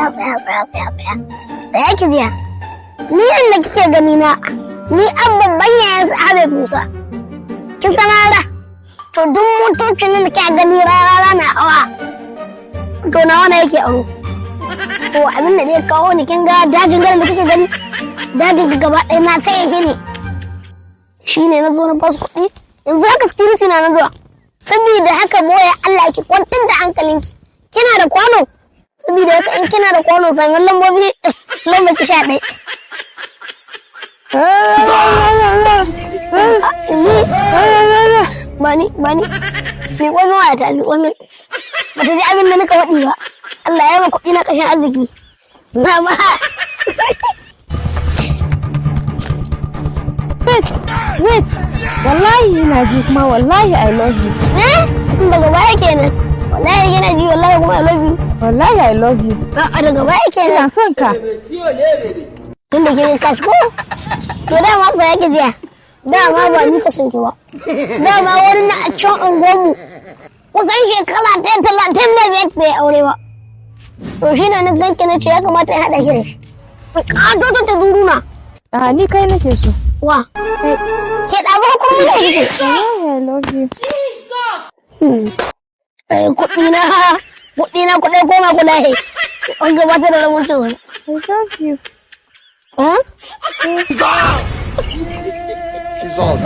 Tsaya, tsaya, tsaya, tsaya, tsaya. Tsaya ki biya. Ni inda kike gani na, ni an babban yayan su Ahmed Musa. Kin san rara? To duk motocin da kike gani rara na hawa. To nawa na yake aro. To abin da zai kawo ni, kin ga dajin garin da kike gani? Dajin gaba ɗaya na sai ya ne. Shi ne na zo na basu kuɗi. Yanzu haka security na na zuwa. Saboda haka, boya Allah, ki kwantar da hankalinki. Kina da kwano? Saboda haka in kina da kwano, sami lambobi, lamba ki 11. Yanzu bani, bani ni wani waya ta ni wani ba ta ji abin da nika faɗi ba. Allah ya ma kuɗi na ƙashin arziki na ba. Wait, wait. Wallahi ina ji kuma wallahi I love you. Eh, daga baya kenan. Wallahi yana ji, wallahi kuma I love you. Wallahi I love you. A'a, daga baya kenan. Ina son ka. Tun da ke cash ko? To dama fa yake jiya. Dama ba ni ka son ki ba. Dama wani na a can unguwarmu. Kusan shekara ta 35 bai aure ba. To shi ne na ganki na ce ya kamata ya haɗa shi da shi. Ƙato ta zuruna. A, ni kai nake so. Wa? Ke ɗazu kuma ne kike? Wallahi I love you. Eh, kuɗi na, kuɗi na, kuɗi koma kula he. An gabatar da rahoton wani. I love you. Eh? Jesus.